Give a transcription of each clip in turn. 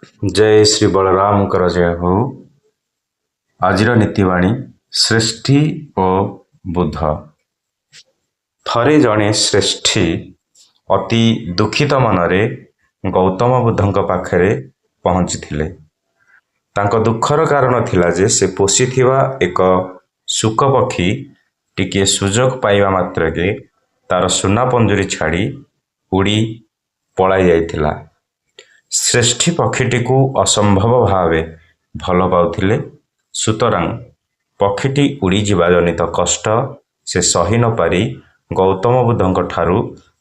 ଜୟ ଶ୍ରୀ ବଳରାମଙ୍କର ଜୟ ହେଉ। ଆଜିର ନୀତିବାଣୀ, ଶ୍ରେଷ୍ଠୀ ଓ ବୁଦ୍ଧ। ଥରେ ଜଣେ ଶ୍ରେଷ୍ଠୀ ଅତି ଦୁଃଖିତ ମନରେ ଗୌତମ ବୁଦ୍ଧଙ୍କ ପାଖରେ ପହଞ୍ଚିଥିଲେ। ତାଙ୍କ ଦୁଃଖର କାରଣ ଥିଲା ଯେ ସେ ପୋଷିଥିବା ଏକ ଶୁକ ପକ୍ଷୀ ଟିକିଏ ସୁଯୋଗ ପାଇବା ମାତ୍ରକେ ତାର ସୁନା ପଞ୍ଜୁରୀ ଛାଡ଼ି ଉଡ଼ି ପଳାଇ ଯାଇଥିଲା। ଶ୍ରେଷ୍ଠୀ ପକ୍ଷୀଟିକୁ ଅସମ୍ଭବ ଭାବେ ଭଲ ପାଉଥିଲେ। ସୁତରାଂ ପକ୍ଷୀଟି ଉଡ଼ିଯିବା ଜନିତ କଷ୍ଟ ସେ ସହି ନପାରି ଗୌତମ ବୁଦ୍ଧଙ୍କ ଠାରୁ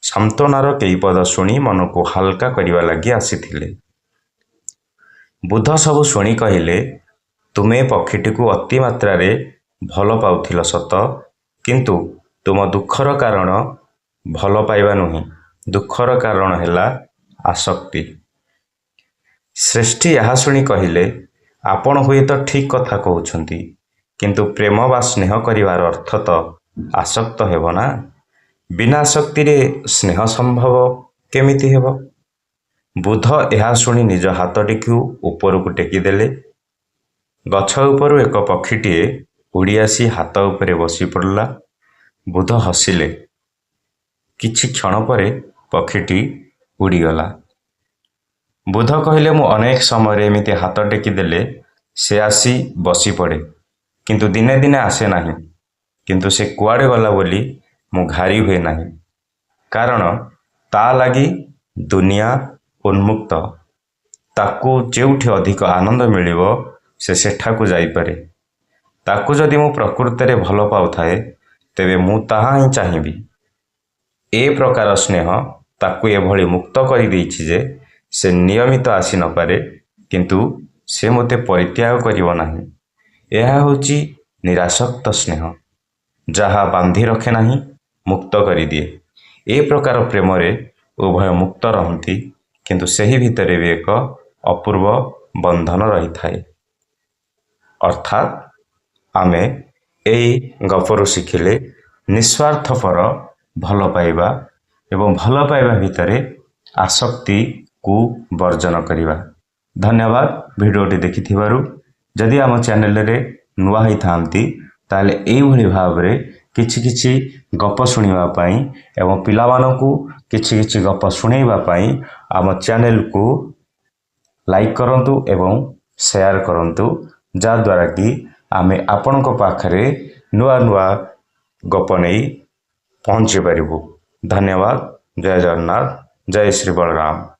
ସାନ୍ତ୍ୱନାର କେଇପଦ ଶୁଣି ମନକୁ ହାଲକା କରିବା ଲାଗି ଆସିଥିଲେ। ବୁଦ୍ଧ ସବୁ ଶୁଣି କହିଲେ, ତୁମେ ପକ୍ଷୀଟିକୁ ଅତି ମାତ୍ରାରେ ଭଲ ପାଉଥିଲ ସତ, କିନ୍ତୁ ତୁମ ଦୁଃଖର କାରଣ ଭଲ ପାଇବା ନୁହେଁ, ଦୁଃଖର କାରଣ ହେଲା ଆସକ୍ତି। ଶ୍ରେଷ୍ଠୀ ଏହା ଶୁଣି କହିଲେ, ଆପଣ ହୁଏତ ଠିକ୍ କଥା କହୁଛନ୍ତି, କିନ୍ତୁ ପ୍ରେମ ବା ସ୍ନେହ କରିବାର ଅର୍ଥ ତ ଆସକ୍ତ ହେବ ନା? ବିନା ଆସକ୍ତିରେ ସ୍ନେହ ସମ୍ଭବ କେମିତି ହେବ? ବୁଦ୍ଧ ଏହା ଶୁଣି ନିଜ ହାତଟିକୁ ଉପରକୁ ଟେକିଦେଲେ। ଗଛ ଉପରୁ ଏକ ପକ୍ଷୀଟିଏ ଉଡ଼ି ଆସି ହାତ ଉପରେ ବସି ପଡ଼ିଲା। ବୁଦ୍ଧ ହସିଲେ। କିଛି କ୍ଷଣ ପରେ ପକ୍ଷୀଟି ଉଡ଼ିଗଲା। ବୁଦ୍ଧ କହିଲେ, ମୁଁ ଅନେକ ସମୟରେ ଏମିତି ହାତ ଟେକିଦେଲେ ସେ ଆସି ବସିପଡ଼େ, କିନ୍ତୁ ଦିନେ ଦିନେ ଆସେ ନାହିଁ। କିନ୍ତୁ ସେ କୁଆଡ଼େ ଗଲା ବୋଲି ମୁଁ ଘାରି ହୁଏ ନାହିଁ, କାରଣ ତା ଲାଗି ଦୁନିଆ ଉନ୍ମୁକ୍ତ। ତାକୁ ଯେଉଁଠି ଅଧିକ ଆନନ୍ଦ ମିଳିବ, ସେ ସେଠାକୁ ଯାଇପାରେ। ତାକୁ ଯଦି ମୁଁ ପ୍ରକୃତରେ ଭଲ ପାଉଥାଏ, ତେବେ ମୁଁ ତାହା ହିଁ ଚାହିଁବି। ଏ ପ୍ରକାର ସ୍ନେହ ତାକୁ ଏଭଳି ମୁକ୍ତ କରିଦେଇଛି ଯେ ସେ ନିୟମିତ ଆସି ନପାରେ, କିନ୍ତୁ ସେ ମୋତେ ପରିତ୍ୟାଗ କରିବ ନାହିଁ। ଏହା ହେଉଛି ନିରାସକ୍ତ ସ୍ନେହ, ଯାହା ବାନ୍ଧି ରଖେ ନାହିଁ, ମୁକ୍ତ କରିଦିଏ। ଏ ପ୍ରକାର ପ୍ରେମରେ ଉଭୟ ମୁକ୍ତ ରହନ୍ତି, କିନ୍ତୁ ସେହି ଭିତରେ ବି ଏକ ଅପୂର୍ବ ବନ୍ଧନ ରହିଥାଏ। ଅର୍ଥାତ୍ ଆମେ ଏଇ ଗପରୁ ଶିଖିଲେ ନିସ୍ୱାର୍ଥପର ଭଲ ପାଇବା ଏବଂ ଭଲ ପାଇବା ଭିତରେ ଆସକ୍ତିକୁ ବର୍ଜନ କରିବା। ଧନ୍ୟବାଦ ଭିଡ଼ିଓଟି ଦେଖିଥିବାରୁ। ଯଦି ଆମ ଚ୍ୟାନେଲରେ ନୂଆ ହେଇଥାନ୍ତି, ତାହେଲେ ଏଇଭଳି ଭାବରେ କିଛି କିଛି ଗପ ଶୁଣିବା ପାଇଁ ଏବଂ ପିଲାମାନଙ୍କୁ କିଛି କିଛି ଗପ ଶୁଣେଇବା ପାଇଁ ଆମ ଚ୍ୟାନେଲକୁ ଲାଇକ୍ କରନ୍ତୁ ଏବଂ ସେୟାର କରନ୍ତୁ, ଯାହାଦ୍ୱାରା କି ଆମେ ଆପଣଙ୍କ ପାଖରେ ନୂଆ ନୂଆ ଗପ ନେଇ ପହଞ୍ଚି ପାରିବୁ। ଧନ୍ୟବାଦ। ଜୟ ଜଗନ୍ନାଥ। ଜୟ ଶ୍ରୀ ବଳରାମ।